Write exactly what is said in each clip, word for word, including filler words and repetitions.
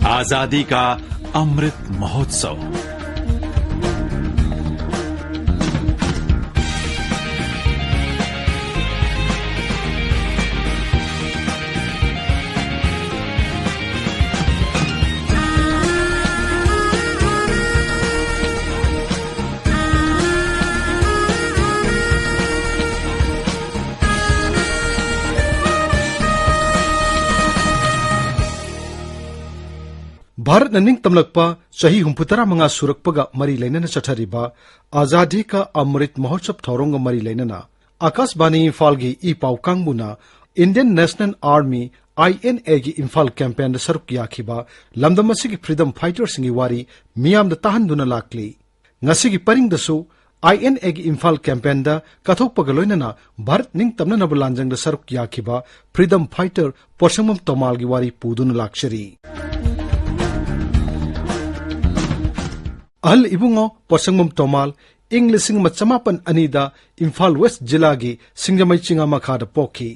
आजादी का अमृत महोत्सव। ꯚꯥꯔꯠꯅ ꯅꯤꯡꯇꯝꯂꯛꯄ ꯆꯍꯤ ꯍꯨꯝꯐꯨꯇꯔꯥ ꯃꯉꯥ ꯁꯨꯔꯛꯄꯒ ꯃꯔꯤ ꯂꯩꯅꯅ ꯆꯠꯊꯔꯤꯕ ꯑꯖꯥꯗꯤ ꯀꯥ ꯑꯃ꯭ꯔꯤꯠ ꯃꯍꯣꯠꯁꯕ ꯊꯧꯔꯝꯒ ꯃꯔꯤ ꯂꯩꯅꯅ ꯑꯀꯥꯁꯕꯥꯅꯤ ꯏꯝꯐꯥꯜꯒꯤ ꯏ ꯄꯥꯎ ꯀꯥꯡꯕꯨꯅ Indian National Army, I N A ꯒꯤ ꯏꯝꯐꯥꯜ ꯀꯦꯝꯄꯦꯟꯗ ꯁꯔꯨꯛ ꯌꯥꯈꯤꯕ ꯂꯝꯗꯝ ꯑꯁꯤꯒꯤ ꯐ꯭ꯔꯤꯗꯝ ꯐꯥꯏꯇꯔꯁꯤꯡꯒꯤ ꯋꯥꯔꯤ ꯃꯤꯌꯥꯝꯗ ꯇꯥꯍꯟꯗꯨꯅ ꯂꯥꯛꯂꯤ꯫ ꯉꯁꯤꯒꯤ ꯄꯔꯤꯡꯗꯁꯨ I N A ꯒꯤ ꯏꯝꯐꯥꯜ ꯀꯦꯝꯄꯦꯟꯗ ꯀꯠꯊꯣꯛꯄꯒ ꯂꯣꯏꯅꯅ ꯚꯥꯔꯠ ꯅꯤꯡꯇꯝꯅꯅꯕ ꯂꯥꯟꯖꯪꯗ ꯁꯔꯨꯛ ꯌꯥꯈꯤꯕ ꯐ꯭ꯔꯤꯗꯝ ꯐꯥꯏꯇꯔ ꯄꯣꯠꯁꯪꯕꯝ ꯇꯣꯃꯥꯜꯒꯤ ꯋꯥꯔꯤ ꯄꯨꯗꯨꯅ ꯂꯥꯛꯆꯔꯤ꯫ ꯑꯍꯜ ꯏꯕꯨꯡꯉꯣ ꯄꯣꯠꯁꯪꯕꯝ ꯇꯣꯃꯥꯜ ꯏꯪ ꯂꯤꯁꯤꯡ ꯑꯃ ꯆꯃꯥꯄꯟ ꯑꯅꯤꯗ ꯏꯝꯐꯥꯜ ꯋꯦꯁ ꯖꯤꯂꯥꯒꯤ ꯁꯤꯡꯖꯃꯩ ꯆꯤꯉꯥ ꯃꯈꯥꯗ ꯄꯣꯛꯈꯤ꯫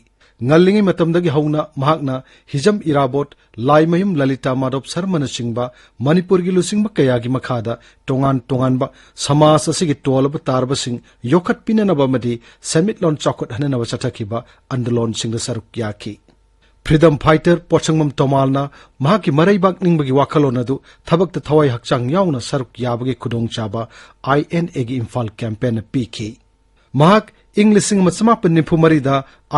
ꯉꯜꯂꯤꯉꯩ ꯃꯇꯝꯗꯒꯤ ꯍꯧꯅ ꯃꯍꯥꯛꯅ ꯍꯤꯖꯝ ꯏꯔꯥꯕꯣꯠ, ꯂꯥꯏꯃꯌꯨꯝ ꯂꯂꯤꯇꯥ ꯃꯥꯙꯣꯞ ꯁꯔꯃꯅꯆꯤꯡꯕ ꯃꯅꯤꯄꯨꯔꯒꯤ ꯂꯨꯆꯤꯡꯕ ꯀꯌꯥꯒꯤ ꯃꯈꯥꯗ ꯇꯣꯉꯥꯟ ꯇꯣꯉꯥꯟꯕ ꯁꯃꯥꯖ ꯑꯁꯤꯒꯤ ꯇꯣꯜꯂꯕ ꯇꯥꯔꯕꯁꯤꯡ ꯌꯣꯛꯈꯠꯄꯤꯅꯅꯕ ꯑꯃꯗꯤ ꯁꯦꯟꯃꯤꯠꯂꯣꯟ ꯆꯥꯎꯈꯠꯍꯟꯅꯅꯕ ꯆꯠꯊꯈꯤꯕ ꯑꯟꯗꯂꯣꯟꯁꯤꯡꯗ ꯁꯔꯨꯛ ꯌꯥꯈꯤ꯫ ꯐ꯭ꯔꯤꯗꯝ ꯐꯥꯏꯇꯔ ꯄꯣꯠꯁꯪꯕꯝ ꯇꯣꯃꯥꯜꯅ ꯃꯍꯥꯛꯀꯤ ꯃꯔꯩꯕꯥꯛ ꯅꯤꯡꯕꯒꯤ ꯋꯥꯈꯜꯂꯣꯟ ꯑꯗꯨ ꯊꯕꯛꯇ ꯊꯋꯥꯏ ꯍꯛꯆꯥꯡ ꯌꯥꯎꯅ ꯁꯔꯨꯛ ꯌꯥꯕꯒꯤ ꯈꯨꯗꯣꯡꯆꯥꯕ I N A ꯒꯤ ꯏꯝꯐꯥꯜ ꯀꯦꯝꯄꯦꯟꯅ ꯄꯤꯈꯤ꯫ ꯃꯍꯥꯛ ꯏꯪ ꯂꯤꯁꯤꯡ ꯑꯃ ꯆꯃꯥꯄꯟ ꯅꯤꯐꯨ ꯃꯔꯤꯗ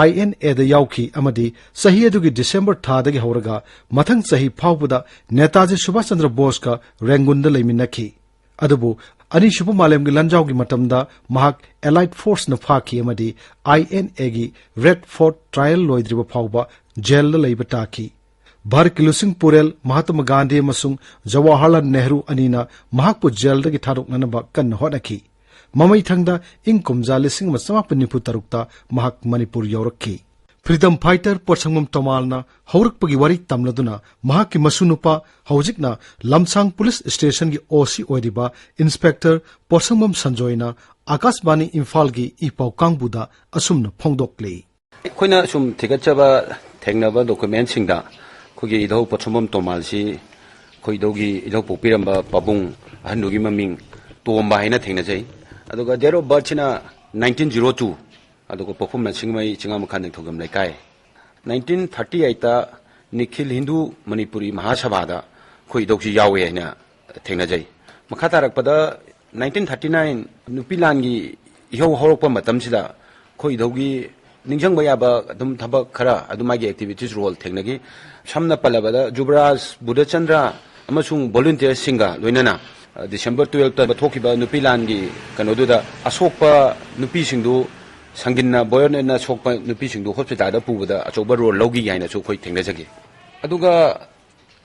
I N A ꯗ ꯌꯥꯎꯈꯤ ꯑꯃꯗꯤ ꯆꯍꯤ ꯑꯗꯨꯒꯤ ꯗꯤꯁꯦꯝꯕꯔ ꯊꯥꯗꯒꯤ ꯍꯧꯔꯒ ꯃꯊꯪ ꯆꯍꯤ ꯐꯥꯎꯕꯗ ꯅꯦꯇꯥꯖꯤ ꯁꯨꯚꯥꯁ ꯆꯟꯗ꯭ꯔ ꯕꯣꯁꯀ ꯔꯦꯡꯒꯨꯟꯗ ꯂꯩꯃꯤꯟꯅꯈꯤ꯫ ꯑꯗꯨꯕꯨ ꯑꯅꯤꯁꯨꯕ ꯃꯥꯂꯦꯝꯒꯤ ꯂꯥꯟꯖꯥꯎꯒꯤ ꯃꯇꯝꯗ ꯃꯍꯥꯛ ꯑꯦꯂꯥꯏꯠ ꯐꯣꯔꯁꯅ ꯐꯥꯈꯤ ꯑꯃꯗꯤ I N A ꯒꯤ ꯔꯦꯗ ꯐꯣꯔꯠ ꯇ꯭ꯔꯥꯌꯦꯜ ꯂꯣꯏꯗ꯭ꯔꯤꯕ ꯐꯥꯎꯕ ꯖꯦꯜꯗ ꯂꯩꯕ ꯇꯥꯈꯤ꯫ ꯚꯥꯔꯠꯀꯤ ꯂꯨꯆꯤꯡ ꯄꯨꯔꯦꯜ ꯃꯍꯥꯇꯃꯥ ꯒꯥꯟꯙꯤ ꯑꯃꯁꯨꯡ ꯖꯋꯥꯍꯔꯂꯥꯜ ꯅꯦꯍꯔꯨ ꯑꯅꯤꯅ ꯃꯍꯥꯛꯄꯨ ꯖꯦꯜꯗꯒꯤ ꯊꯥꯗꯣꯛꯅꯅꯕ ꯀꯟꯅ ꯍꯣꯠꯅꯈꯤ꯫ ꯃꯃꯩꯊꯪꯗ ꯏꯪ ꯀꯨꯝꯖꯥ ꯂꯤꯁꯤꯡ ꯑꯃ ꯆꯃꯥꯄꯟ ꯅꯤꯐꯨ ꯇꯔꯨꯛꯇ ꯃꯍꯥꯛ ꯃꯅꯤꯄꯨꯔ ꯌꯧꯔꯛꯈꯤ꯫ ꯐ꯭ꯔꯤꯗꯝ ꯐꯥꯏꯇꯔ ꯄꯣꯠꯁꯪꯕꯝ ꯇꯣꯃꯥꯜꯅ ꯍꯧꯔꯛꯄꯒꯤ ꯋꯥꯔꯤ ꯇꯝꯂꯗꯨꯅ ꯃꯍꯥꯛꯀꯤ ꯃꯁꯨ ꯅꯨꯄꯥ, ꯍꯧꯖꯤꯛꯅ ꯂꯝꯁꯥꯡ ꯄꯨꯂꯤꯁ ꯁ꯭ꯇꯦꯁꯟꯒꯤ O C ꯑꯣꯏꯔꯤꯕ ꯏꯟꯁꯄꯦꯛꯇꯔ ꯄꯣꯠꯁꯪꯕꯝ ꯁꯟꯖꯣꯏꯅ ꯑꯀꯥꯁꯕꯥꯅꯤ ꯏꯝꯐꯥꯜꯒꯤ ꯏ ꯄꯥꯎ ꯀꯥꯡꯕꯨꯗ ꯑꯁꯨꯝꯅ ꯐꯣꯡꯗꯣꯛꯂꯤ꯫ ꯑꯩꯈꯣꯏꯅ ꯁꯨꯝ ꯊꯤꯒꯠꯆꯕ ꯊꯦꯡꯅꯕ ꯗꯣꯀꯨꯃꯦꯟꯁꯤꯡꯗ ꯑꯩꯈꯣꯏꯒꯤ ꯏꯙꯧ ꯄꯣꯠꯁꯪꯕꯝ ꯇꯣꯃꯥꯜꯁꯤ ꯑꯩꯈꯣꯏ ꯏꯙꯧꯒꯤ ꯏꯙꯧ ꯄꯣꯛꯄꯤꯔꯝꯕ ꯄꯥꯕꯨꯡ ꯑꯍꯟꯗꯨꯒꯤ ꯃꯃꯤꯡ ꯇꯣꯝꯕ ꯍꯥꯏꯅ ꯊꯦꯡꯅꯖꯩ꯫ ꯑꯗꯨꯒ date of birth ꯁꯤꯅ nineteen zero two, ꯑꯗꯨꯒ ꯄꯣꯛꯐꯝꯅ ꯁꯤꯡꯃꯩ ꯆꯤꯡꯉꯥꯃꯈꯥ ꯅꯤꯡꯊꯧꯖꯝ ꯂꯩꯀꯥꯏ꯫ Nineteen thirty eight ꯇ ꯅꯤꯈꯤꯜ ꯍꯤꯟꯗꯨ ꯃꯅꯤꯄꯨꯔꯤ ꯃꯍꯥꯁꯚꯥꯗ ꯑꯩꯈꯣꯏ ꯏꯙꯧꯁꯤ ꯌꯥꯎꯋꯦ ꯍꯥꯏꯅ ꯊꯦꯡꯅꯖꯩ꯫ ꯃꯈꯥ ꯇꯥꯔꯛꯄꯗ nineteen thirty nine ꯅꯨꯄꯤ ꯂꯥꯟꯒꯤ ꯏꯍꯧ ꯍꯧꯔꯛꯄ ꯃꯇꯝꯁꯤꯗ ꯑꯩꯈꯣꯏ ꯏꯙꯧꯒꯤ ꯅꯤꯡꯁꯤꯡꯕ ꯌꯥꯕ ꯑꯗꯨꯝ ꯊꯕꯛ ꯈꯔ ꯑꯗꯨꯝ ꯃꯥꯒꯤ activities role ꯊꯦꯡꯅꯈꯤ꯫ ꯁꯝꯅ ꯄꯜꯂꯕꯗ ꯖꯨꯕꯔꯥꯖ ꯕꯨꯙꯆꯟꯗ꯭ꯔ ꯑꯃꯁꯨꯡ volunteer ꯁꯤꯡꯒ ꯂꯣꯏꯅꯅ, ꯑ, December twelve ꯇ ꯊꯣꯛꯈꯤꯕ ꯅꯨꯄꯤ ꯂꯥꯟꯒꯤ ꯀꯩꯅꯣꯗꯨꯗ ꯑꯁꯣꯛꯄ ꯅꯨꯄꯤꯁꯤꯡꯗꯨ ꯁꯪꯒꯤꯟꯅ ꯕꯣꯌꯔꯅ ꯁꯣꯛꯄ ꯅꯨꯄꯤꯁꯤꯡꯗꯨ hospital ꯗ ꯄꯨꯕꯗ ꯑꯆꯧꯕ role ꯂꯧꯈꯤ ꯍꯥꯏꯅꯁꯨ ꯑꯩꯈꯣꯏ ꯊꯦꯡꯅꯖꯈꯤ꯫ ꯑꯗꯨꯒ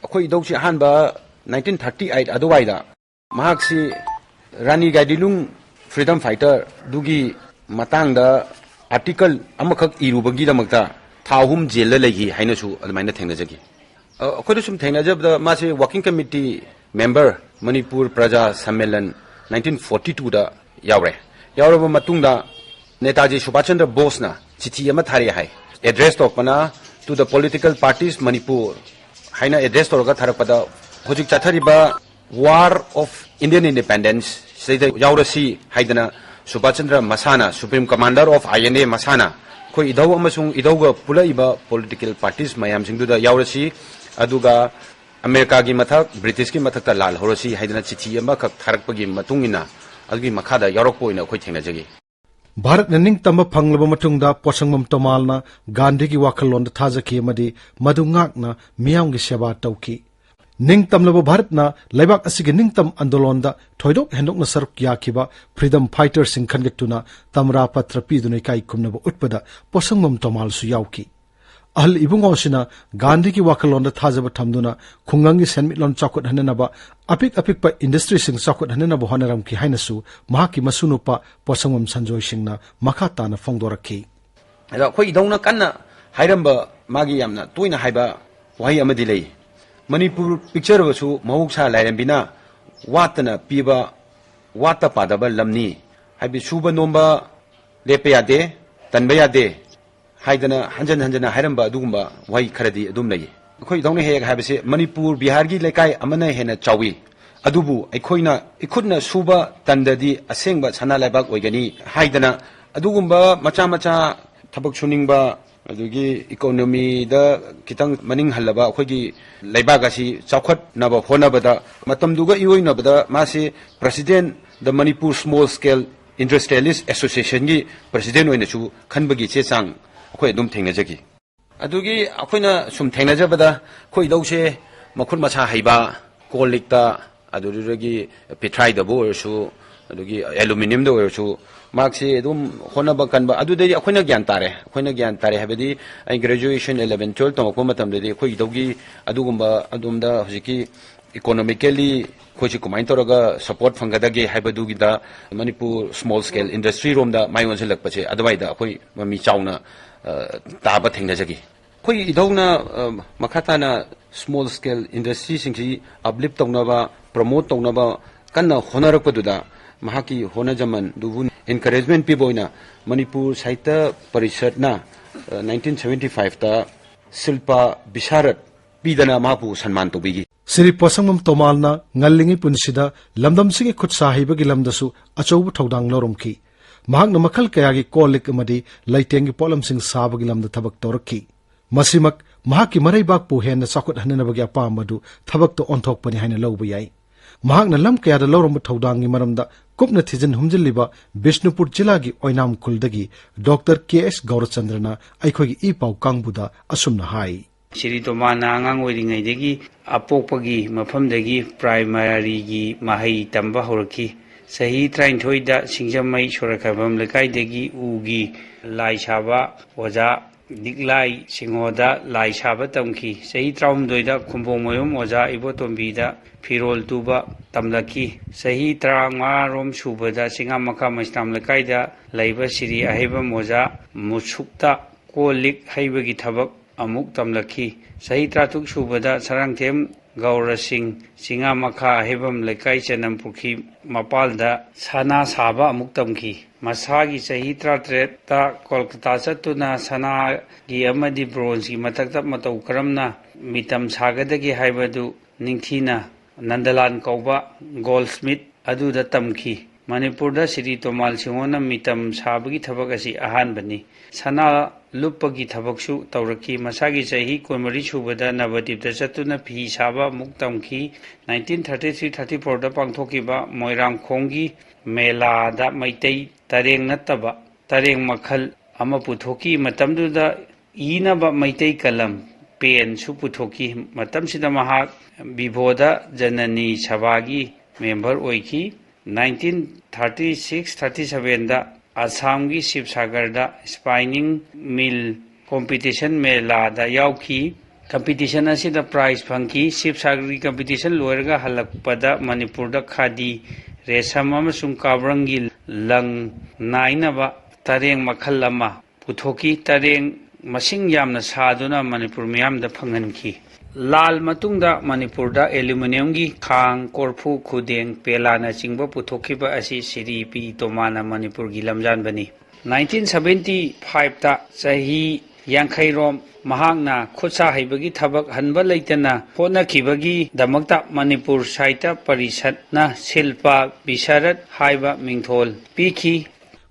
ꯑꯩꯈꯣꯏ ꯏꯙꯧꯁꯤ ꯑꯍꯥꯟꯕ nineteen thirty eight ꯑꯗꯨꯋꯥꯏꯗ ꯃꯍꯥꯛꯁꯤ ꯔꯥꯅꯤ ꯒꯥꯏꯗꯤꯂꯨꯡ freedom fighter ꯗꯨꯒꯤ ꯃꯇꯥꯡꯗ article ꯑꯃꯈꯛ ꯏꯔꯨꯕꯒꯤꯗꯃꯛꯇ ꯊꯥ ꯑꯍꯨꯝ ꯖꯦꯜꯗ ꯂꯩꯈꯤ ꯍꯥꯏꯅꯁꯨ ꯑꯗꯨꯃꯥꯏꯅ ꯊꯦꯡꯅꯖꯈꯤ꯫ ꯑ, ꯑꯩꯈꯣꯏꯅ ꯁꯨꯝ ꯊꯦꯡꯅꯖꯕꯗ ꯃꯥꯁꯦ working committee member ꯃꯅꯤꯄꯨꯔ ꯄ꯭ꯔꯖꯥ ꯁꯝꯃꯦꯂꯟ nineteen forty two ꯗ ꯌꯥꯎꯔꯦ꯫ ꯌꯥꯎꯔꯕ ꯃꯇꯨꯡꯗ ꯅꯦꯇꯥꯖꯤ ꯁꯨꯚꯥꯁ ꯆꯟꯗ꯭ꯔ ꯕꯣꯁꯅ ꯆꯤꯊꯤ ꯑꯃ ꯊꯥꯔꯛꯑꯦ ꯍꯥꯏ, address ꯇꯧꯔꯛꯄꯅ "To the political parties Manipur" ꯍꯥꯏꯅ address ꯇꯧꯔꯒ ꯊꯥꯔꯛꯄꯗ, ꯍꯧꯖꯤꯛ ꯆꯠꯊꯔꯤꯕ War of Indian Independence ꯁꯤꯗꯩꯗ ꯌꯥꯎꯔꯁꯤ ꯍꯥꯏꯗꯅ ꯁꯨꯚꯥꯁ ꯆꯟꯗ꯭ꯔ ꯃꯁꯥꯅ, supreme commander of I N A ꯃꯁꯥꯅ, ꯑꯩꯈꯣꯏ ꯏꯙꯧ ꯑꯃꯁꯨꯡ ꯏꯙꯧꯒ ꯄꯨꯜꯂꯛꯏꯕ political parties ꯃꯌꯥꯝꯁꯤꯡꯗꯨꯗ ꯌꯥꯎꯔꯁꯤ, ꯑꯗꯨꯒ ꯑꯃꯦꯔꯤꯀꯥꯒꯤ ꯃꯊꯛ, ꯕ꯭ꯔꯤꯇꯤꯁꯀꯤ ꯃꯊꯛꯇ ꯂꯥꯜꯍꯧꯔꯁꯤ ꯍꯥꯏꯗꯅ ꯆꯤꯊꯤ ꯑꯃꯈꯛ ꯊꯥꯔꯛꯄꯒꯤ ꯃꯇꯨꯡ ꯏꯟꯅ ꯑꯗꯨꯒꯤ ꯃꯈꯥꯗ ꯌꯥꯎꯔꯛꯄ ꯑꯣꯏꯅ ꯑꯩꯈꯣꯏ ꯊꯦꯡꯅꯖꯈꯤ꯫ ꯚꯥꯔꯠꯅ ꯅꯤꯡꯇꯝꯕ ꯐꯪꯂꯕ ꯃꯇꯨꯡꯗ ꯄꯣꯠꯁꯪꯕꯝ ꯇꯣꯃꯥꯜꯅ ꯒꯥꯟꯙꯤꯒꯤ ꯋꯥꯈꯜꯂꯣꯟꯗ ꯊꯥꯖꯈꯤ ꯑꯃꯗꯤ ꯃꯗꯨ ꯉꯥꯛꯅ ꯃꯤꯌꯥꯝꯒꯤ ꯁꯦꯕꯥ ꯇꯧꯈꯤ꯫ ꯅꯤꯡꯇꯝꯂꯕ ꯚꯥꯔꯠꯅ ꯂꯩꯕꯥꯛ ꯑꯁꯤꯒꯤ ꯅꯤꯡꯇꯝ ꯑꯟꯗꯣꯂꯣꯟꯗ ꯊꯣꯏꯗꯣꯛ ꯍꯦꯟꯗꯣꯛꯅ ꯁꯔꯨꯛ ꯌꯥꯈꯤꯕ freedom fighter ꯁꯤꯡ ꯈꯟꯒꯠꯇꯨꯅ ꯇꯝꯔꯥ ꯄꯇ꯭ꯔ ꯄꯤꯗꯨꯅ ꯏꯀꯥꯏ ꯈꯨꯝꯅꯕ ꯎꯠꯄꯗ ꯄꯣꯠꯁꯪꯕꯝ ꯇꯣꯃꯥꯜꯁꯨ ꯌꯥꯎꯈꯤ꯫ ꯑꯍꯜ ꯏꯕꯨꯡꯉꯣꯁꯤꯅ ꯒꯥꯟꯙꯤꯒꯤ ꯋꯥꯈꯜꯂꯣꯟꯗ ꯊꯥꯖꯕ ꯊꯝꯗꯨꯅ ꯈꯨꯡꯒꯪꯒꯤ ꯁꯦꯟꯃꯤꯠꯂꯣꯟ ꯆꯥꯎꯈꯠꯍꯟꯅꯅꯕ, ꯑꯄꯤꯛ ꯑꯄꯤꯛꯄ industry ꯁꯤꯡ ꯆꯥꯎꯈꯠꯍꯟꯅꯅꯕ ꯍꯣꯠꯅꯔꯝꯈꯤ ꯍꯥꯏꯅꯁꯨ ꯃꯍꯥꯛꯀꯤ ꯃꯁꯨꯅꯨꯄꯥ ꯄꯣꯠꯁꯪꯕꯝ ꯁꯟꯖꯣꯏ ꯁꯤꯡꯅ ꯃꯈꯥ ꯇꯥꯅ ꯐꯣꯡꯗꯣꯔꯛꯈꯤ꯫ ꯑꯗ ꯑꯩꯈꯣꯏ ꯏꯙꯧꯅ ꯀꯟꯅ ꯍꯥꯏꯔꯝꯕ, ꯃꯥꯒꯤ ꯌꯥꯝꯅ ꯇꯣꯏꯅ ꯍꯥꯏꯕ ꯋꯥꯍꯩ ꯑꯃꯗꯤ ꯂꯩ, "ꯃꯅꯤꯄꯨꯔ ꯄꯤꯛꯆꯔꯕꯁꯨ ꯃꯍꯧꯁꯥ ꯂꯥꯏꯔꯦꯝꯕꯤꯅ ꯋꯥꯠꯇꯅ ꯄꯤꯕ, ꯋꯥꯠꯇ ꯄꯥꯗꯕ ꯂꯝꯅꯤ" ꯍꯥꯏꯕꯗꯤ ꯁꯨꯕ ꯅꯣꯝꯕ ꯂꯦꯞꯄ ꯌꯥꯗꯦ, ꯇꯟꯕ ꯌꯥꯗꯦ ꯍꯥꯏꯗꯅ ꯍꯟꯖꯟ ꯍꯟꯖꯟꯅ ꯍꯥꯏꯔꯝꯕ ꯑꯗꯨꯒꯨꯝꯕ ꯋꯥꯍꯩ ꯈꯔꯗꯤ ꯑꯗꯨꯝ ꯂꯩꯌꯦ꯫ ꯑꯩꯈꯣꯏ ꯏꯙꯧꯅ ꯍꯦꯛ ꯍꯥꯏꯕꯁꯤ ꯃꯅꯤꯄꯨꯔ, ꯕꯤꯍꯥꯔꯒꯤ ꯂꯩꯀꯥꯏ ꯑꯃꯅ ꯍꯦꯟꯅ ꯆꯥꯎꯏ, ꯑꯗꯨꯕꯨ ꯑꯩꯈꯣꯏꯅ ꯏꯈꯨꯠꯅ ꯁꯨꯕ ꯇꯟꯗꯗꯤ ꯑꯁꯦꯡꯕ ꯁꯅꯥ ꯂꯩꯕꯥꯛ ꯑꯣꯏꯒꯅꯤ ꯍꯥꯏꯗꯅ ꯑꯗꯨꯒꯨꯝꯕ ꯃꯆꯥ ꯃꯆꯥ ꯊꯕꯛ ꯁꯨꯅꯤꯡꯕ, ꯑꯗꯨꯒꯤ ꯏꯀꯣꯅꯣꯃꯤꯗ ꯈꯤꯇꯪ ꯃꯅꯤꯡ ꯍꯜꯂꯕ ꯑꯩꯈꯣꯏꯒꯤ ꯂꯩꯕꯥꯛ ꯑꯁꯤ ꯆꯥꯎꯈꯠꯅꯕ ꯍꯣꯠꯅꯕꯗ ꯃꯇꯝꯗꯨꯒ ꯏꯑꯣꯏꯅꯕꯗ ꯃꯥꯁꯤ President the Manipur Small Scale Industrialist Associationꯒꯤ President ꯑꯣꯏꯅꯁꯨ ꯈꯟꯕꯒꯤ ꯆꯦ ꯆꯥꯡ ꯑꯩꯈꯣꯏ ꯑꯗꯨꯝ ꯊꯦꯡꯅꯖꯈꯤ꯫ ꯑꯗꯨꯒꯤ ꯑꯩꯈꯣꯏꯅ ꯁꯨꯝ ꯊꯦꯡꯅꯖꯕꯗ ꯑꯩꯈꯣꯏ ꯏꯙꯧꯁꯦ ꯃꯈꯨꯠ ꯃꯁꯥ ꯍꯩꯕ, ꯀꯣꯜ ꯂꯤꯛꯇ, ꯑꯗꯨꯗꯒꯤ ꯄꯤꯊ꯭ꯔꯥꯏꯗꯕꯨ ꯑꯣꯏꯔꯁꯨ, ꯑꯗꯨꯒꯤ aluminiumꯗ ꯑꯣꯏꯔꯁꯨ, ꯃꯍꯥꯛꯁꯤ ꯑꯗꯨꯝ ꯍꯣꯠꯅꯕ ꯀꯟꯕ꯫ ꯑꯗꯨꯗꯩ ꯑꯩꯈꯣꯏꯅ ꯒ꯭ꯌꯥꯟ ꯇꯥꯔꯦ, ꯑꯩꯈꯣꯏꯅ ꯒ꯭ꯌꯥꯟ ꯇꯥꯔꯦ ꯍꯥꯏꯕꯗꯤ ꯑꯩ graduation eleven twelve ꯇꯝꯃꯛꯄ ꯃꯇꯝꯗꯗꯤ ꯑꯩꯈꯣꯏ ꯏꯙꯧꯒꯤ ꯑꯗꯨꯒꯨꯝꯕ ꯑꯗꯣꯝꯗ ꯍꯧꯖꯤꯛꯀꯤ economically ꯑꯩꯈꯣꯏꯁꯤ ꯀꯃꯥꯏꯅ ꯇꯧꯔꯒ support ꯐꯪꯒꯗꯒꯦ ꯍꯥꯏꯕꯗꯨꯒꯤꯗ ꯃꯅꯤꯄꯨꯔ small scale industry ꯔꯣꯝꯗ ꯃꯥꯏ ꯑꯣꯟꯁꯤꯜꯂꯛꯄꯁꯦ ꯑꯗꯨꯋꯥꯏꯗ ꯑꯩꯈꯣꯏ ꯃꯃꯤ ꯆꯥꯎꯅ, ꯑ, ꯇꯥꯕ ꯊꯦꯡꯅꯖꯈꯤ꯫ ꯑꯩꯈꯣꯏꯒꯤ ꯏꯙꯧꯅ, ꯑ, ꯃꯈꯥ ꯇꯥꯅ small scale industryꯁꯤꯡꯁꯤ uplift ꯇꯧꯅꯕ, promote ꯇꯧꯅꯕ ꯀꯟꯅ ꯍꯣꯠꯅꯔꯛꯄꯗꯨꯗ ꯃꯍꯥꯛꯀꯤ ꯍꯣꯠꯅꯖꯃꯟꯗꯨꯕꯨ encouragement ꯄꯤꯕ ꯑꯣꯏꯅ ꯃꯅꯤꯄꯨꯔ ꯁꯥꯍꯤꯇ꯭ꯌ ꯄꯔꯤꯁꯠꯅ, ꯑ, nineteen seventy fiveꯇ ꯁꯤꯜꯄꯥ ꯕꯤꯁꯥꯔꯠ ꯄꯤꯗꯅ ꯃꯍꯥꯛꯄꯨ ꯁꯟꯃꯥꯟ ꯇꯧꯕꯤꯈꯤ꯫ ꯁ꯭ꯔꯤ ꯄꯣꯁꯪꯕꯝ ꯇꯣꯃꯥꯜꯅ ꯉꯜꯂꯤꯉꯩ ꯄꯨꯟꯁꯤꯗ ꯂꯝꯗꯝꯁꯤꯒꯤ ꯈꯨꯠꯁꯥ ꯍꯩꯕꯒꯤ ꯂꯝꯗꯁꯨ ꯑꯆꯧꯕ ꯊꯧꯗꯥꯡ ꯂꯧꯔꯝꯈꯤ꯫ ꯃꯍꯥꯛꯅ ꯃꯈꯜ ꯀꯌꯥꯒꯤ ꯀꯣꯜ ꯂꯤꯛ ꯑꯃꯗꯤ ꯂꯩꯇꯦꯡꯒꯤ ꯄꯣꯠꯂꯝꯁꯤꯡ ꯁꯥꯕꯒꯤ ꯂꯝꯗ ꯊꯕꯛ ꯇꯧꯔꯛꯈꯤ꯫ ꯃꯁꯤꯃꯛ ꯃꯍꯥꯛꯀꯤ ꯃꯔꯩꯕꯥꯛꯄꯨ ꯍꯦꯟꯅ ꯆꯥꯎꯈꯠꯍꯟꯅꯕꯒꯤ ꯑꯄꯥꯝꯕ ꯑꯗꯨ ꯊꯕꯛꯇ ꯑꯣꯟꯊꯣꯛꯄꯅꯤ ꯍꯥꯏꯅ ꯂꯧꯕ ꯌꯥꯏ꯫ ꯃꯍꯥꯛꯅ ꯂꯝ ꯀꯌꯥꯗ ꯂꯧꯔꯝꯕ ꯊꯧꯗꯥꯡꯒꯤ ꯃꯔꯝꯗ ꯀꯨꯞꯅ ꯊꯤꯖꯤꯟ ꯍꯨꯝꯖꯤꯜꯂꯤꯕ ꯕꯤꯁꯅꯨꯄꯨꯔ ꯖꯤꯂꯥꯒꯤ ꯑꯣꯏꯅꯥꯝ ꯈꯨꯜꯗꯒꯤ ꯗꯣꯛꯇꯔ ꯀꯦ ꯑꯦꯁ ꯒꯧꯔꯆꯟꯗ꯭ꯔꯅ ꯑꯩꯈꯣꯏꯒꯤ ꯏ ꯄꯥꯎ ꯀꯥꯡꯕꯨꯗ ꯑꯁꯨꯝꯅ ꯍꯥꯏ꯫ ꯁ꯭ꯔꯤ ꯇꯣꯃꯥꯅ ꯑꯉꯥꯡ ꯑꯣꯏꯔꯤꯉꯩꯗꯒꯤ ꯑꯄꯣꯛꯄꯒꯤ ꯃꯐꯝꯗꯒꯤ ꯄ꯭ꯔꯥꯏꯃꯥꯔꯤꯒꯤ ꯃꯍꯩ ꯇꯝꯕ ꯍꯧꯔꯛꯈꯤ꯫ ꯆꯍꯤ ꯇꯔꯥꯅꯤꯊꯣꯏꯗ ꯁꯤꯡꯖꯃꯩ ꯁꯣꯔꯥꯈꯥꯏꯕꯝ ꯂꯩꯀꯥꯏꯗꯒꯤ ꯎꯒꯤ ꯂꯥꯏ ꯁꯥꯕ ꯑꯣꯖꯥ ꯂꯤꯛꯂꯥꯏ ꯁꯤꯡꯍꯣꯗ ꯂꯥꯏ ꯁꯥꯕ ꯇꯝꯈꯤ꯫ ꯆꯍꯤ ꯇꯔꯥꯍꯨꯝꯗꯣꯏꯗ ꯈꯨꯝꯕꯣꯡꯃꯌꯨꯝ ꯑꯣꯖꯥ ꯏꯕꯣꯇꯣꯝꯕꯤꯗ ꯐꯤꯔꯣꯜ ꯇꯨꯕ ꯇꯝꯂꯛꯈꯤ꯫ ꯆꯍꯤ ꯇꯔꯥꯃꯉꯥꯔꯣꯝ ꯁꯨꯕꯗ ꯆꯤꯡꯉꯥꯃꯈꯥ ꯃꯩꯁꯅꯥꯝ ꯂꯩꯀꯥꯏꯗ ꯂꯩꯕ ꯁ꯭ꯔꯤ ꯑꯍꯩꯕꯝ ꯑꯣꯖꯥ ꯃꯨꯁꯨꯛꯇ ꯀꯣꯜ ꯂꯤꯛ ꯍꯩꯕꯒꯤ ꯊꯕꯛ ꯑꯃꯨꯛ ꯇꯝꯂꯛꯈꯤ꯫ ꯆꯍꯤ ꯇꯔꯥꯇꯔꯨꯛ ꯁꯨꯕꯗ ꯁꯔꯥꯡꯊꯦꯝ ꯒꯧꯔ ꯁꯤꯡ ꯆꯤꯉꯥ ꯃꯈꯥ ꯑꯍꯩꯕꯝ ꯂꯩꯀꯥꯏ ꯆꯅꯝ ꯄꯨꯈ꯭ꯔꯤ ꯃꯄꯥꯜꯗ ꯁꯅꯥ ꯁꯥꯕ ꯑꯃꯨꯛ ꯇꯝꯈꯤ꯫ ꯃꯁꯥꯒꯤ ꯆꯍꯤ ꯇꯔꯥꯇꯔꯦꯠꯇ ꯀꯣꯜꯀꯇꯥ ꯆꯠꯇꯨꯅ ꯁꯅꯥꯒꯤ ꯑꯃꯗꯤ ꯕ꯭ꯔꯣꯟꯖꯒꯤ ꯃꯊꯛꯇ ꯃꯇꯧ ꯀꯔꯝꯅ ꯃꯤꯇꯝ ꯁꯥꯒꯗꯒꯦ ꯍꯥꯏꯕꯗꯨ ꯅꯤꯡꯊꯤꯅ ꯅꯟꯗꯂꯥꯟ ꯀꯧꯕ ꯒꯣꯜꯁꯃꯤꯠ ꯑꯗꯨꯗ ꯇꯝꯈꯤ꯫ ꯃꯅꯤꯄꯨꯔꯗ ꯁꯤꯔꯤ ꯇꯣꯃꯥꯜ ꯁꯤꯡꯍꯣꯟꯅ ꯃꯤꯇꯝ ꯁꯥꯕꯒꯤ ꯊꯕꯛ ꯑꯁꯤ ꯑꯍꯥꯟꯕꯅꯤ꯫ ꯁꯅꯥ ꯂꯨꯞꯄꯒꯤ ꯊꯕꯛꯁꯨ ꯇꯧꯔꯛꯈꯤ꯫ ꯃꯁꯥꯒꯤ ꯆꯍꯤ ꯀꯨꯟꯃꯔꯤ ꯁꯨꯕꯗ ꯅꯕꯗꯤꯞꯇ ꯆꯠꯇꯨꯅ ꯐꯤ ꯁꯥꯕ ꯑꯃꯨꯛ ꯇꯝꯈꯤ꯫ ꯅꯥꯏꯟꯇꯤꯟ ꯊꯥꯔꯇꯤ ꯊ꯭ꯔꯤ ꯊꯥꯔꯇꯤ ꯐꯣꯔꯗ ꯄꯥꯡꯊꯣꯛꯈꯤꯕ ꯃꯣꯏꯔꯥꯡꯈꯣꯡꯒꯤ ꯃꯦꯂꯥꯗ ꯃꯩꯇꯩ ꯇꯔꯦꯡ ꯅꯠꯇꯕ ꯇꯔꯦꯡ ꯃꯈꯜ ꯑꯃ ꯄꯨꯊꯣꯛꯈꯤ꯫ ꯃꯇꯝꯗꯨꯗ ꯏꯅꯕ ꯃꯩꯇꯩ ꯀꯂꯝ ꯄꯦꯟꯁꯨ ꯄꯨꯊꯣꯛꯈꯤ꯫ ꯃꯇꯝꯁꯤꯗ ꯃꯍꯥꯛ ꯕꯤꯚꯣꯗ ꯖꯅꯅꯤ ꯁꯚꯥꯒꯤ ꯃꯦꯝꯕꯔ ꯑꯣꯏꯈꯤ꯫ ꯅꯥꯏꯟꯇꯤꯟ ꯊꯥꯔꯇꯤ ꯁꯤꯛꯁ ꯊꯥꯔꯇꯤ ꯁꯚꯦꯟꯗ ꯑꯁꯥꯝꯒꯤ ꯁꯤꯕꯁꯥꯒꯔꯗ ꯁ꯭ꯄꯥꯏꯅꯤꯡ ꯃꯤꯜ ꯀꯣꯝꯄꯤꯇꯤꯁꯟ ꯃꯦꯂꯥꯗ ꯌꯥꯎꯈꯤ꯫ ꯀꯝꯄꯤꯇꯤꯁꯟ ꯑꯁꯤꯗ ꯄ꯭ꯔꯥꯏꯖ ꯐꯪꯈꯤ꯫ ꯁꯤꯕꯁꯥꯒꯔꯒꯤ ꯀꯝꯄꯤꯇꯤꯁꯟ ꯂꯣꯏꯔꯒ ꯍꯜꯂꯛꯄꯗ ꯃꯅꯤꯄꯨꯔꯗ ꯈꯥꯗꯤ, ꯔꯦꯁꯝ ꯑꯃꯁꯨꯡ ꯀꯥꯕ꯭ꯔꯪꯒꯤ ꯂꯪ ꯅꯥꯏꯅꯕ ꯇꯔꯦꯡ ꯃꯈꯜ ꯑꯃ ꯄꯨꯊꯣꯛꯈꯤ꯫ ꯇꯔꯦꯡ ꯃꯁꯤꯡ ꯌꯥꯝꯅ ꯁꯥꯗꯨꯅ ꯃꯅꯤꯄꯨꯔ ꯃꯤꯌꯥꯝꯗ ꯐꯪꯍꯟꯈꯤ꯫ ꯂꯥꯜ ꯃꯇꯨꯡꯗ ꯃꯅꯤꯄꯨꯔꯗ ꯑꯦꯂꯨꯃꯤꯅꯤꯌꯝꯒꯤ ꯈꯥꯡ, ꯀꯣꯔꯐꯨ, ꯈꯨꯗꯦꯡ, ꯄꯦꯂꯥꯅꯆꯤꯡꯕ ꯄꯨꯊꯣꯛꯈꯤꯕ ꯑꯁꯤ ꯁꯤꯔꯤ ꯄꯤ ꯇꯣꯃꯥꯅ ꯃꯅꯤꯄꯨꯔꯒꯤ ꯂꯝꯖꯥꯟꯕꯅꯤ꯫ ꯅꯥꯏꯟꯇꯤꯟ ꯁꯚꯦꯟꯇꯤ ꯐꯥꯏꯚꯇ ꯆꯍꯤ ꯌꯥꯡꯈꯩꯔꯣꯝ ꯃꯍꯥꯛꯅ ꯈꯨꯠꯁꯥ ꯍꯩꯕꯒꯤ ꯊꯕꯛ ꯍꯟꯕ ꯂꯩꯇꯅ ꯍꯣꯠꯅꯈꯤꯕꯒꯤꯗꯃꯛꯇ ꯃꯅꯤꯄꯨꯔ ꯁꯥꯍꯤꯇ꯭ꯌ ꯄꯔꯤꯁꯠꯅ ꯁꯤꯜꯄꯥ ꯕꯤꯁꯥꯔꯠ ꯍꯥꯏꯕ ꯃꯤꯡꯊꯣꯜ ꯄꯤꯈꯤ꯫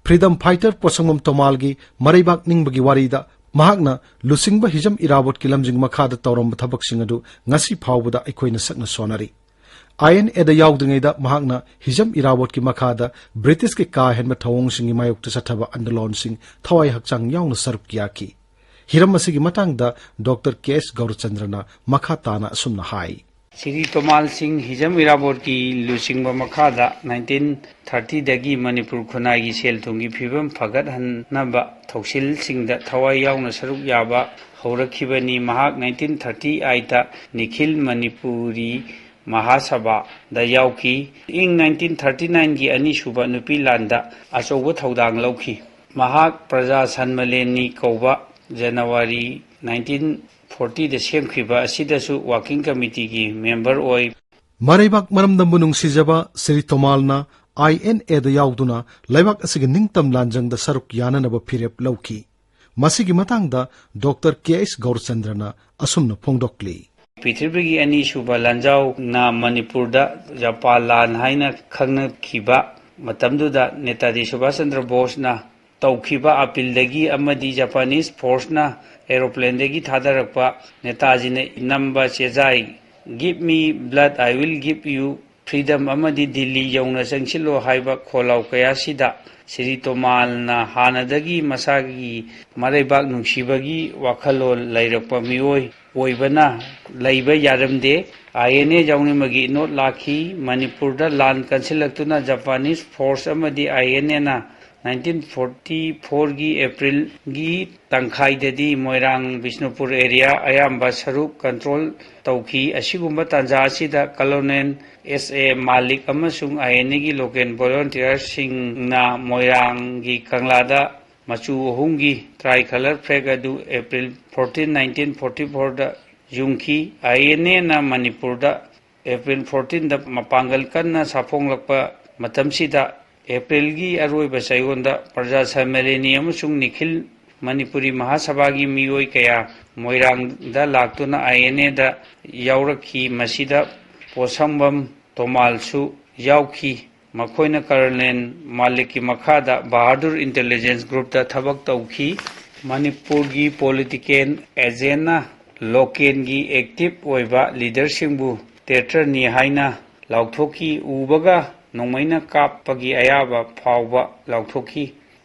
ꯐ꯭ꯔꯤꯗꯝ ꯐꯥꯏꯇꯔ ꯄꯣꯠꯁꯪꯕꯝ ꯇꯣꯃꯥꯜꯒꯤ ꯃꯔꯩꯕꯥꯛ ꯅꯤꯡꯕꯒꯤ ꯋꯥꯔꯤꯗ ꯃꯍꯥꯛꯅ ꯂꯨꯆꯤꯡꯕ ꯍꯤꯖꯝ ꯏꯔꯥꯕꯣꯠꯀꯤ ꯂꯝꯖꯤꯡ ꯃꯈꯥꯗ ꯇꯧꯔꯝꯕ ꯊꯕꯛꯁꯤꯡ ꯑꯗꯨ ꯉꯁꯤ ꯐꯥꯎꯕꯗ ꯑꯩꯈꯣꯏꯅ ꯁꯛꯅ ꯁꯣꯟꯅꯔꯤ꯫ ꯑꯥꯏ ꯑꯦꯟ ꯑꯦꯗ ꯌꯥꯎꯗ꯭ꯔꯤꯉꯩꯗ ꯃꯍꯥꯛꯅ ꯍꯤꯖꯝ ꯏꯔꯥꯕꯣꯠꯀꯤ ꯃꯈꯥꯗ ꯕ꯭ꯔꯤꯇꯤꯁꯀꯤ ꯀꯥ ꯍꯦꯟꯕ ꯊꯧꯑꯣꯡꯁꯤꯡꯒꯤ ꯃꯥꯌꯣꯛꯇ ꯆꯠꯊꯕ ꯑꯟꯗꯣꯂꯣꯟꯁꯤꯡ ꯊꯋꯥꯏ ꯍꯛꯆꯥꯡ ꯌꯥꯎꯅ ꯁꯔꯨꯛ ꯌꯥꯈꯤ꯫ ꯍꯤꯔꯝ ꯑꯁꯤꯒꯤ ꯃꯇꯥꯡꯗ ꯗꯣꯛꯇꯔ ꯀꯦ ꯑꯦꯁ ꯒꯧꯔꯆꯟꯗ꯭ꯔꯅ ꯃꯈꯥ ꯇꯥꯅ ꯑꯁꯨꯝꯅ ꯍꯥꯏ꯫ ꯁꯤꯔꯤ ꯇꯣꯃꯥꯜ ꯁꯤꯡ ꯍꯤꯖꯝ ꯏꯔꯥꯕꯣꯠꯀꯤ ꯂꯨꯆꯤꯡꯕ ꯃꯈꯥꯗ ꯅꯥꯏꯟꯇꯤꯟ ꯊꯥꯔꯇꯤꯗꯒꯤ ꯃꯅꯤꯄꯨꯔ ꯈꯨꯟꯅꯥꯏꯒꯤ ꯁꯦꯜ ꯊꯨꯝꯒꯤ ꯐꯤꯕꯝ ꯐꯒꯠꯍꯟꯅꯕ ꯊꯧꯁꯤꯜꯁꯤꯡꯗ ꯊꯋꯥꯏ ꯌꯥꯎꯅ ꯁꯔꯨꯛ ꯌꯥꯕ ꯍꯧꯔꯛꯈꯤꯕꯅꯤ꯫ ꯃꯍꯥꯛ ꯅꯥꯏꯟꯇꯤꯟ ꯊꯥꯔꯇꯤ ꯑꯥꯏꯠꯇ ꯅꯤꯈꯤꯜ ꯃꯅꯤꯄꯨꯔꯤ ꯃꯍꯥꯁꯚꯥꯗ ꯌꯥꯎꯈꯤ꯫ ꯏꯪ ꯅꯥꯏꯟꯇꯤꯟ ꯊꯥꯔꯇꯤ ꯅꯥꯏꯟꯒꯤ ꯑꯅꯤꯁꯨꯕ ꯅꯨꯄꯤ ꯂꯥꯟꯗ ꯑꯆꯧꯕ ꯊꯧꯗꯥꯡ ꯂꯧꯈꯤ꯫ ꯃꯍꯥꯛ ꯄ꯭ꯔꯖꯥ ꯁꯟꯃꯂꯦꯟꯅꯤ ꯀꯧꯕ ꯖꯅꯋꯥꯔꯤ ꯅꯥꯏꯟꯇꯤꯟ ꯐꯣꯔꯇꯤꯗ ꯁꯦꯝꯈꯤꯕ ꯑꯁꯤꯗꯁꯨ ꯋꯥꯔꯀꯤꯡ ꯀꯃꯤꯇꯤꯒꯤ ꯃꯦꯝꯕꯔ ꯑꯣꯏ꯫ ꯃꯔꯩꯕꯥꯛ ꯃꯔꯝꯗꯝꯕꯨ ꯅꯨꯡꯁꯤꯖꯕ ꯁ꯭ꯔꯤ ꯇꯣꯃꯥꯜꯅ ꯑꯥꯏ ꯑꯦꯟ ꯑꯦꯗ ꯌꯥꯎꯗꯨꯅ ꯂꯩꯕꯥꯛ ꯑꯁꯤꯒꯤ ꯅꯤꯡꯇꯝ ꯂꯥꯟꯖꯪꯗ ꯁꯔꯨꯛ ꯌꯥꯅꯅꯕ ꯐꯤꯔꯦꯞ ꯂꯧꯈꯤ꯫ ꯃꯁꯤꯒꯤ ꯃꯇꯥꯡꯗ ꯗꯣꯛꯇꯔ ꯀꯦ ꯑꯩꯆ ꯒꯧꯔꯆꯟꯗ꯭ꯔꯅ ꯑꯁꯨꯝꯅ ꯐꯣꯡꯗꯣꯛꯂꯤ꯫ ꯄ꯭ꯔꯤꯊꯤꯕꯤꯒꯤ ꯑꯅꯤꯁꯨꯕ ꯂꯥꯟꯖꯥꯎꯅ ꯃꯅꯤꯄꯨꯔꯗ ꯖꯄꯥꯟ ꯂꯥꯟ ꯍꯥꯏꯅ ꯈꯪꯅꯈꯤꯕ ꯃꯇꯝꯗꯨꯗ ꯅꯦꯇꯥꯖꯤ ꯁꯨꯚꯥꯁ ꯆꯟꯗ꯭ꯔ ꯕꯣꯁꯅ ꯇꯧꯈꯤꯕ ꯑꯄꯤꯜꯗꯒꯤ ꯑꯃꯗꯤ ꯖꯄꯥꯅꯤꯁ ꯐꯣꯔꯁꯅ ꯑꯦꯔꯣꯄ꯭ꯂꯦꯟꯗꯒꯤ ꯊꯥꯗꯔꯛꯄ ꯅꯦꯇꯥꯖꯤꯅ ꯅꯝꯕ ꯆꯦꯖꯥꯏ "Give me blood, I will give you freedom" ꯑꯃꯗꯤ "ꯗꯤꯜꯂꯤ ꯌꯧꯅ ꯆꯪꯁꯤꯜꯂꯣ" ꯍꯥꯏꯕ ꯈꯣꯜꯂꯥꯎ ꯀꯌꯥꯁꯤꯗ ꯁ꯭ꯔꯤ ꯇꯣꯃꯥꯜꯅ ꯍꯥꯟꯅꯗꯒꯤ ꯃꯁꯥꯒꯤ ꯃꯔꯩꯕꯥꯛ ꯅꯨꯡꯁꯤꯕꯒꯤ ꯋꯥꯈꯜꯂꯣꯟ ꯂꯩꯔꯛꯄ ꯃꯤꯑꯣꯏ ꯑꯣꯏꯕꯅ ꯂꯩꯕ ꯌꯥꯔꯝꯗꯦ꯫ ꯑꯥꯏ ꯑꯦꯟ ꯑꯦ ꯌꯥꯎꯅꯤꯡꯕꯒꯤ ꯏꯅꯣꯠ ꯂꯥꯛꯈꯤ꯫ ꯃꯅꯤꯄꯨꯔꯗ ꯂꯥꯟ ꯀꯟꯁꯤꯜꯂꯛꯇꯨꯅ ꯖꯄꯥꯅꯤꯁ ꯐꯣꯔꯁ ꯑꯃꯗꯤ ꯑꯥꯏ ꯑꯦꯟ ꯑꯦꯅ ꯅꯥꯏꯟꯇꯤꯟ ꯐꯣꯔꯇꯤ ꯐꯣꯔꯒꯤ ꯑꯦꯄ꯭ꯔꯤꯜꯒꯤ ꯇꯪꯈꯥꯏꯗꯗꯤ ꯃꯣꯏꯔꯥꯡ ꯕꯤꯁꯅꯨꯄꯨꯔ ꯑꯦꯔꯤꯌꯥ ꯑꯌꯥꯝꯕ ꯁꯔꯨꯛ ꯀꯟꯇ꯭ꯔꯣꯜ ꯇꯧꯈꯤ꯫ ꯑꯁꯤꯒꯨꯝꯕ ꯇꯥꯟꯖꯥ ꯑꯁꯤꯗ ꯀꯣꯂꯣꯅꯦꯜ ꯑꯦꯁ ꯑꯦ ꯃꯥꯂꯤꯛ ꯑꯃꯁꯨꯡ ꯑꯥꯏ ꯑꯦꯟ ꯑꯦꯒꯤ ꯂꯣꯀꯦꯜ ꯚꯣꯂꯨꯟꯇꯤꯌꯔꯁꯤꯡꯅ ꯃꯣꯏꯔꯥꯡꯒꯤ ꯀꯪꯂꯥꯗ ꯃꯆꯨ ꯑꯍꯨꯝꯒꯤ ꯇ꯭ꯔꯥꯏ ꯀꯂꯔ ꯐ꯭ꯂꯦꯒ ꯑꯗꯨ ꯑꯦꯄ꯭ꯔꯤꯜ ꯐꯣꯔꯇꯤꯟ, ꯅꯥꯏꯟꯇꯤꯟ ꯐꯣꯔꯇꯤ ꯐꯣꯔꯗ ꯌꯨꯡꯈꯤ꯫ ꯑꯥꯏ ꯑꯦꯟ ꯑꯦꯅ ꯃꯅꯤꯄꯨꯔꯗ ꯑꯦꯄ꯭ꯔꯤꯜ ꯐꯣꯔꯇꯤꯟꯗ ꯃꯄꯥꯡꯒꯜ ꯀꯟꯅ ꯁꯥꯐꯣꯡꯂꯛꯄ ꯃꯇꯝꯁꯤꯗ, ꯑꯦꯄ꯭ꯔꯤꯜꯒꯤ ꯑꯔꯣꯏꯕ ꯆꯌꯣꯜꯗ ꯄ꯭ꯔꯖꯥ ꯁꯝꯃꯦꯂꯅꯤ ꯑꯃꯁꯨꯡ ꯅꯤꯈꯤꯜ ꯃꯅꯤꯄꯨꯔꯤ ꯃꯍꯥꯁꯚꯥꯒꯤ ꯃꯤꯑꯣꯏ ꯀꯌꯥ ꯃꯣꯏꯔꯥꯡꯗ ꯂꯥꯛꯇꯨꯅ ꯑꯥꯏ ꯑꯦꯟ ꯑꯦꯗ ꯌꯥꯎꯔꯛꯈꯤ꯫ ꯃꯁꯤꯗ ꯄꯣꯠꯁꯪꯕꯝ ꯇꯣꯃꯥꯜꯁꯨ ꯌꯥꯎꯈꯤ꯫ ꯃꯈꯣꯏꯅ ꯀꯔꯅꯦꯜ ꯃꯥꯂꯤꯛꯀꯤ ꯃꯈꯥꯗ ꯕꯍꯥꯗꯨꯔ ꯏꯟꯇꯦꯂꯤꯖꯦꯟꯁ ꯒ꯭ꯔꯨꯞꯇ ꯊꯕꯛ ꯇꯧꯈꯤ꯫ ꯃꯅꯤꯄꯨꯔꯒꯤ ꯄꯣꯂꯤꯇꯤꯀꯦꯜ ꯑꯦꯖꯦꯟꯅ ꯂꯣꯀꯦꯜꯒꯤ ꯑꯦꯛꯇꯤꯚ ꯑꯣꯏꯕ ꯂꯤꯗꯔꯁꯤꯡꯕꯨ ꯇ꯭ꯔꯦꯇꯔꯅꯤ ꯍꯥꯏꯅ ꯂꯥꯎꯊꯣꯛꯈꯤ꯫ ꯎꯕꯒ ꯅꯣꯡꯃꯩꯅ ꯀꯥꯞꯄꯒꯤ ꯑꯌꯥꯕ ꯐꯥꯎꯕ ꯂꯥꯎꯊꯣꯛꯈꯤ꯫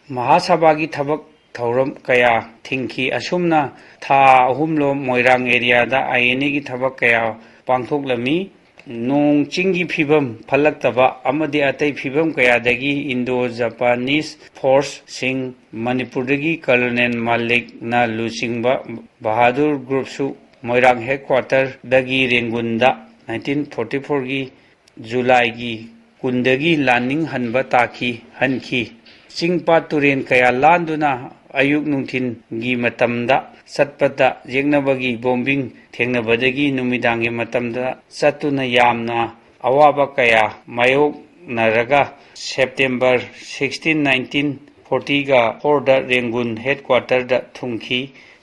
ꯃꯍꯥꯁꯚꯥꯒꯤ ꯊꯕꯛ ꯊꯧꯔꯝ ꯀꯌꯥ ꯊꯤꯡꯈꯤ꯫ ꯑꯁꯨꯝꯅ ꯊꯥ ꯑꯍꯨꯝꯂꯣꯝ ꯃꯣꯏꯔꯥꯡ ꯑꯦꯔꯤꯌꯥꯗ ꯑꯥꯏ ꯑꯦꯟ ꯑꯦꯒꯤ ꯊꯕꯛ ꯀꯌꯥ ꯄꯥꯡꯊꯣꯛꯂꯝꯃꯤ꯫ ꯅꯣꯡ ꯆꯤꯡꯒꯤ ꯐꯤꯕꯝ ꯐꯠꯂꯛꯇꯕ ꯑꯃꯗꯤ ꯑꯇꯩ ꯐꯤꯕꯝ ꯀꯌꯥꯗꯒꯤ ꯏꯟꯗꯣ ꯖꯄꯥꯅꯤꯁ ꯐꯣꯔꯁꯁꯤꯡ ꯃꯅꯤꯄꯨꯔꯗꯒꯤ ꯀꯣꯂꯣꯅꯦꯜ ꯃꯥꯂꯤꯛꯅ ꯂꯨꯆꯤꯡꯕ ꯕꯍꯥꯗꯨꯔ ꯒ꯭ꯔꯨꯞꯁꯨ ꯃꯣꯏꯔꯥꯡ ꯍꯦꯗꯀ꯭ꯋꯥꯇꯔꯗꯒꯤ ꯔꯦꯡꯒꯨꯟꯗ ꯅꯥꯏꯟꯇꯤꯟ ꯐꯣꯔꯇꯤ ꯐꯣꯔꯒꯤ ꯖꯨꯂꯥꯏꯒꯤ ꯀꯨꯟꯗꯒꯤ ꯂꯥꯟꯅꯤꯡ ꯍꯟꯕ ꯇꯥꯈꯤ, ꯍꯟꯈꯤ꯫ ꯆꯤꯡ ꯄꯥꯠ ꯇꯨꯔꯦꯟ ꯀꯌꯥ ꯂꯥꯟꯗꯨꯅ ꯑꯌꯨꯛ ꯅꯨꯡꯊꯤꯟꯒꯤ ꯃꯇꯝꯗ ꯆꯠꯄꯗ ꯌꯦꯛꯅꯕꯒꯤ ꯕꯣꯝꯕꯤꯡ ꯊꯦꯡꯅꯕꯗꯒꯤ ꯅꯨꯃꯤꯗꯥꯡꯒꯤ ꯃꯇꯝꯗ ꯆꯠꯇꯨꯅ ꯌꯥꯝꯅ ꯑꯋꯥꯕ ꯀꯌꯥ ꯃꯥꯌꯣꯛꯅꯔꯒ ꯁꯦꯞꯇꯦꯝꯕꯔ ꯁꯤꯛꯁꯇꯤꯟ, ꯅꯥꯏꯟꯇꯤꯟ ꯐꯣꯔꯇꯤꯒ ꯐꯣꯔꯗ ꯔꯦꯡꯒꯨꯟ ꯍꯦꯗꯀ꯭ꯋꯥꯇꯔꯗ ꯊꯨꯡꯈꯤ꯫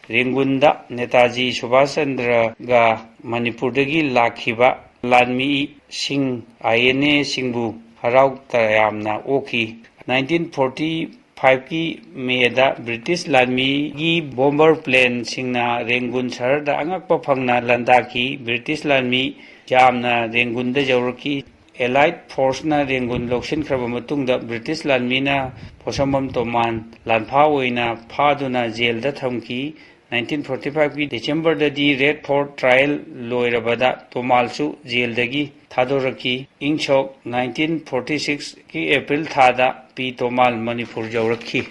ꯔꯦꯡꯒꯨꯟꯗ ꯅꯦꯇꯥꯖꯤ ꯁꯨꯚꯥꯁ ꯆꯟꯗ꯭ꯔꯒ ꯃꯅꯤꯄꯨꯔꯗꯒꯤ ꯂꯥꯛꯈꯤꯕ ꯂꯥꯟꯃꯤꯁꯤꯡ, ꯑꯥꯏ ꯑꯦꯟ ꯑꯦꯁꯤꯡꯕꯨ ꯍꯔꯥꯎ ꯇꯌꯥꯝꯅ ꯑꯣꯛꯈꯤ꯫ ꯅꯥꯏꯟꯇꯤꯟ ꯐꯣꯔꯇꯤ ꯐꯥꯏꯚꯀꯤ ꯃꯦꯗ ꯕ꯭ꯔꯤꯇꯤꯁ ꯂꯥꯟꯃꯤꯒꯤ ꯕꯣꯝꯕꯔ ꯄ꯭ꯂꯦꯟꯁꯤꯡꯅ ꯔꯦꯡꯒꯨꯟ ꯁꯍꯔꯗ ꯑꯉꯛꯄ ꯐꯪꯅ ꯂꯥꯟꯗꯥꯈꯤ꯫ ꯕ꯭ꯔꯤꯇꯤꯁ ꯂꯥꯟꯃꯤ ꯌꯥꯝꯅ ꯔꯦꯡꯒꯨꯟꯗ ꯌꯧꯔꯛꯈꯤ꯫ ꯑꯦꯂꯥꯏꯠ ꯐꯣꯔꯁꯅ ꯔꯦꯡꯒꯨꯟ ꯂꯧꯁꯤꯟꯈ꯭ꯔꯕ ꯃꯇꯨꯡꯗ ꯕ꯭ꯔꯤꯇꯤꯁ ꯂꯥꯟꯃꯤꯅ ꯄꯣꯠꯁꯪꯕꯝ ꯇꯣꯃꯥꯟ ꯂꯥꯟꯐꯥ ꯑꯣꯏꯅ ꯐꯥꯗꯨꯅ ꯖꯦꯜꯗ ꯊꯝꯈꯤ꯫ ꯅꯥꯏꯟꯇꯤꯟ ꯐꯣꯔꯇꯤ ꯐꯥꯏꯚꯀꯤ ꯗꯤꯁꯦꯝꯕꯔꯗꯗꯤ ꯔꯦꯗ ꯐꯣꯔꯠ ꯇ꯭ꯔꯥꯏꯌꯦꯜ ꯂꯣꯏꯔꯕꯗ ꯇꯣꯃꯥꯜꯁꯨ ꯖꯦꯜꯗꯒꯤ ꯊꯥꯗꯣꯔꯛꯈꯤ꯫ ꯏꯪ ꯁꯣꯛ ꯅꯥꯏꯟꯇꯤꯟ ꯐꯣꯔꯇꯤ ꯁꯤꯛꯁꯀꯤ ꯑꯦꯄ꯭ꯔꯤꯜ ꯊꯥꯗ ꯄꯤ ꯇꯣꯃꯥꯜ ꯃꯅꯤꯄꯨꯔ ꯌꯧꯔꯛꯈꯤ꯫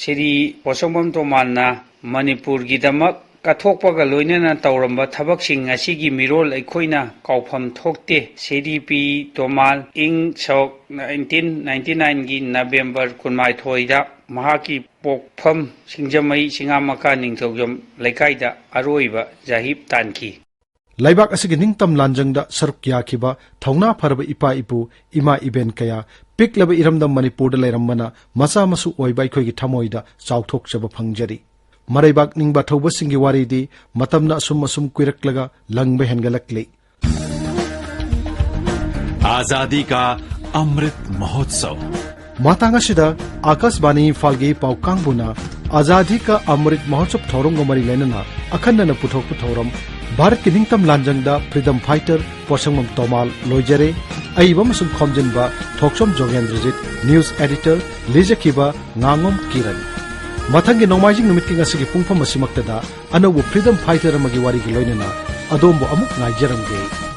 ꯁ꯭ꯔꯤ ꯄꯣꯠꯁꯪꯕꯝ ꯇꯣꯃꯥꯟꯅ ꯃꯅꯤꯄꯨꯔꯒꯤꯗꯃꯛ ꯀꯠꯊꯣꯛꯄꯒ ꯂꯣꯏꯅꯅ ꯇꯧꯔꯝꯕ ꯊꯕꯛꯁꯤꯡ ꯑꯁꯤꯒꯤ ꯃꯤꯔꯣꯜ ꯑꯩꯈꯣꯏꯅ ꯀꯥꯎꯐꯝ ꯊꯣꯛꯇꯦ꯫ ꯁ꯭ꯔꯤ ꯄꯤ ꯇꯣꯃꯥꯜ ꯏꯪ ꯁꯣꯛ ꯅꯥꯏꯟꯇꯤꯟ ꯅꯥꯏꯟꯇꯤ ꯅꯥꯏꯟꯒꯤ ꯅꯕꯦꯝꯕꯔ ꯀꯨꯟꯃꯥꯊꯣꯏꯗ ꯃꯍꯥꯛꯀꯤ ꯄꯣꯛꯐꯝ ꯁꯤꯡꯖꯃꯩ ꯆꯤꯉꯥꯃꯀꯥ ꯅꯤꯡꯊꯧꯖꯝ ꯂꯩꯀꯥꯏꯗ ꯑꯔꯣꯏꯕ ꯖꯍꯤꯞ ꯇꯥꯟꯈꯤ꯫ ꯂꯩꯕꯥꯛ ꯑꯁꯤꯒꯤ ꯅꯤꯡꯇꯝ ꯂꯥꯟꯖꯪꯗ ꯁꯔꯨꯛ ꯌꯥꯈꯤꯕ ꯊꯧꯅꯥ ꯐꯔꯕ ꯏꯄꯥ ꯏꯄꯨ, ꯏꯃꯥ ꯏꯕꯦꯟ ꯀꯌꯥ, ꯄꯤꯛꯂꯕ ꯏꯔꯝꯗꯝ ꯃꯅꯤꯄꯨꯔꯗ ꯂꯩꯔꯝꯕꯅ ꯃꯆꯥ ꯃꯁꯨ ꯑꯣꯏꯕ ꯑꯩꯈꯣꯏꯒꯤ ꯊꯃꯣꯏꯗ ꯆꯥꯎꯊꯣꯛꯆꯕ ꯐꯪꯖꯔꯤ꯫ ꯃꯔꯩꯕꯥꯛ ꯅꯤꯡꯕ ꯊꯧꯕꯁꯤꯡꯒꯤ ꯋꯥꯔꯤꯗꯤ ꯃꯇꯝꯅ ꯑꯁꯨꯝ ꯑꯁꯨꯝ ꯀꯨꯏꯔꯛꯂꯒ ꯂꯪꯕ ꯍꯦꯟꯒꯠꯂꯛꯂꯤ꯫ आजादी का अमृत महोत्सव। ꯃꯇꯥꯡ ꯑꯁꯤꯗ ꯑꯥꯀꯥꯁꯕꯥꯅꯤ ꯏꯝꯐꯥꯜꯒꯤ ꯄꯥꯎ ꯀꯥꯡꯕꯨꯅ ꯑꯖꯥꯗꯤ ꯀꯥ ꯑꯃ꯭ꯔꯤꯠ ꯃꯍꯣꯠꯁꯕ ꯊꯧꯔꯝꯒ ꯃꯔꯤ ꯂꯩꯅꯅ ꯑꯈꯟꯅꯅ ꯄꯨꯊꯣꯛꯄ ꯊꯧꯔꯝ ꯚꯥꯔꯠꯀꯤ ꯅꯤꯡꯇꯝ ꯂꯥꯟꯖꯪꯗ ꯐ꯭ꯔꯤꯗꯝ ꯐꯥꯏꯇꯔ ꯄꯣꯠꯁꯪꯕꯝ ꯇꯣꯃꯥꯜ ꯂꯣꯏꯖꯔꯦ꯫ ꯑꯏꯕ ꯑꯃꯁꯨꯡ ꯈꯣꯝꯖꯤꯟꯕ ꯊꯣꯛꯆꯣꯝ ꯖꯣꯒꯦꯟꯗ꯭ꯔꯖꯤꯠ, ꯅ꯭ꯌꯨꯁ ꯑꯦꯗꯤꯇꯔ ꯂꯤꯖꯈꯤꯕ ꯉꯥꯉꯣꯝ ꯀꯤꯔꯟ꯫ ꯃꯊꯪꯒꯤ ꯅꯣꯡꯃꯥꯏꯖꯤꯡ ꯅꯨꯃꯤꯠꯀꯤ ꯉꯁꯤꯒꯤ ꯄꯨꯡꯐꯝ ꯑꯁꯤꯃꯛꯇꯗ ꯑꯅꯧꯕ ꯐ꯭ꯔꯤꯗꯝ ꯐꯥꯏꯇꯔ ꯑꯃꯒꯤ ꯋꯥꯔꯤꯒ ꯂꯣꯏꯅꯅ ꯑꯗꯣꯝꯕꯨ ꯑꯃꯨꯛ ꯉꯥꯏꯖꯔꯝꯒꯦ꯫